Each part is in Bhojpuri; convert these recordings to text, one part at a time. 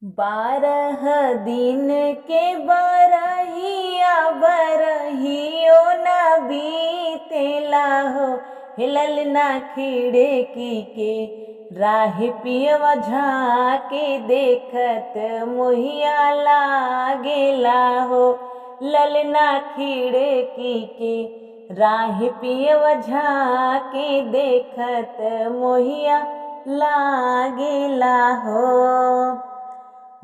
12 दिन के बरहिया बरहियो न बीतेला हो, हिलल ना खिड़की के राह पियवा झाके देखत मोहिया लागेला हो। ललना खिड़की के राह पियवा झाके देखत मोहिया लागेला हो।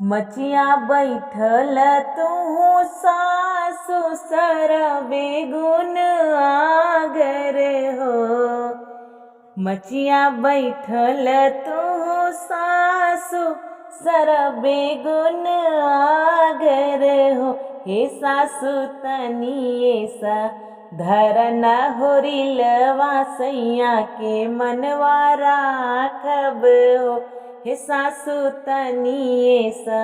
मचिया बैठल तुहू सासु सर बेगुन आगर हो। मचिया बैठल तुहू सासु सर बेगुन आगर हो। हे सासु तनिए सा धरन होरिलवा सैया के मनवा राखब हो। हे सासु तनिए सा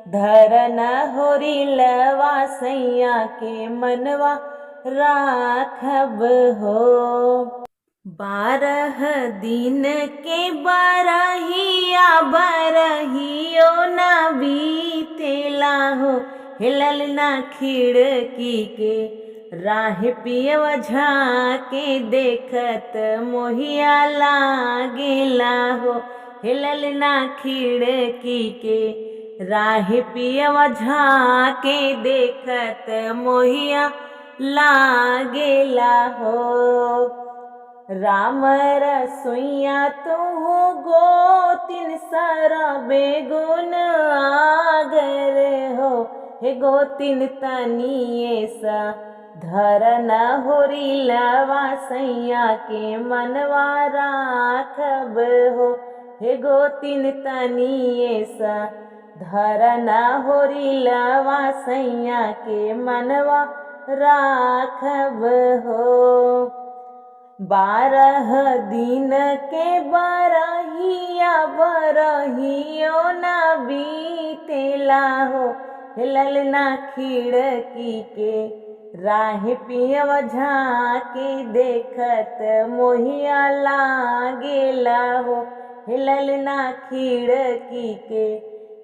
धरन होरिलवा सैया के मनवा राखब हो। 12 दिन के बरहिया बरहियो न बीतेला हो, हिलल ना खिड़की के राह पियवा झाके देखत मोहिया लागेला हो। हिलल ना खिड़की के राह पियवा झाके देखत मोहिया लागेला हो। राम रसोइया तुहु गोतिन सारा बेगुन आगर हो। हे गोतिन तनिए सा धरन होरिलवा सैया के मनवा राखब हो। हे गोतिन तनिए सा धरन होरिलवा सैया के मनवा राखब हो। 12 दिन के बरहिया बरहियो न बीतेला हो, हिलल ना खिड़की के राह पियवा झाके देखत मोहिया लागेला हो। हिलल ना खिड़की के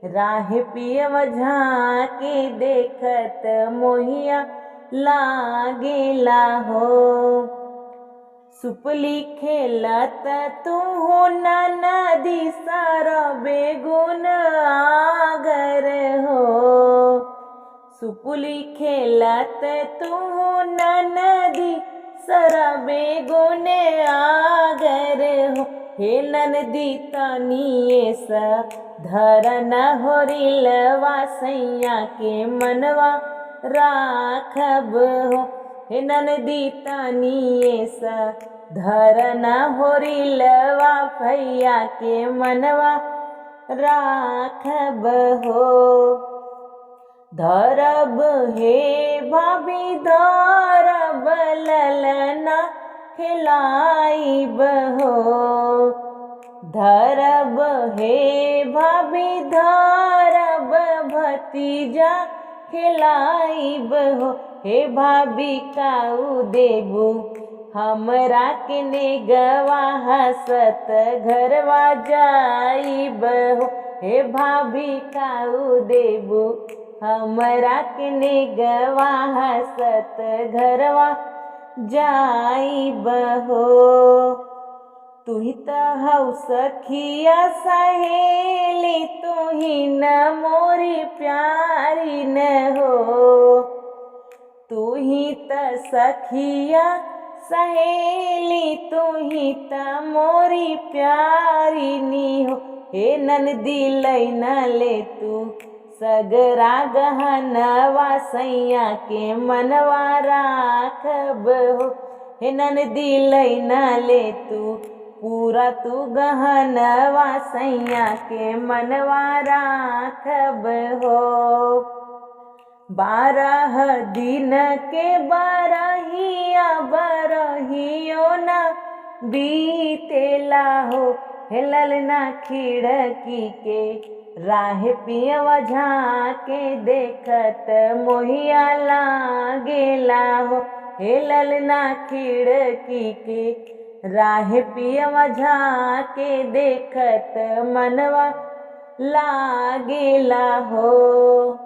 राह पियवा झाके देखत मोहिया लागेला हो। सुपली खेलत तुहु नदी सारा बेगुन आगर हो। सुपुली खेलत तुहु नदी सारा बेगुन आगर हो। हे ननदी तनिए सा धरन होरिलवा सैया के मनवा राखब हो। हे ननदी तनिए सा धरन होरिलवा भैया के मनवा राखब हो। धरब हे भाभी धरब ललना खिलाइब हो। धरब हे भाभी धरब भतीजा खिलाइब हो। हे भाभी काऊ देबू हमरा के नेगवा हसत घरवा जाइब हो। हे भाभी काऊ देबू हमरा के नेगवा हसत घरवा जाइब हो। तुही त हौ सखिया सहेली तुही न मोरी प्यारी न हो। तुही त सखिया सहेली तुही त मोरी प्यारी नी हो। हे ननदी लैन ले तू सगरा गहनवा सैया के मनवा राखब हो। हे ननदी लैन ले तू पूरा तू गहनवा सैया के मनवा राखब हो। 12 दिन के बरहिया बरहियो न बीतेला हो, हिलल ना खिड़की के राह पियवा झाके देखत मोहिया लागेला हो। हिलल ना खिड़की के राह पियवा झाके देखत मनवा लागेला हो।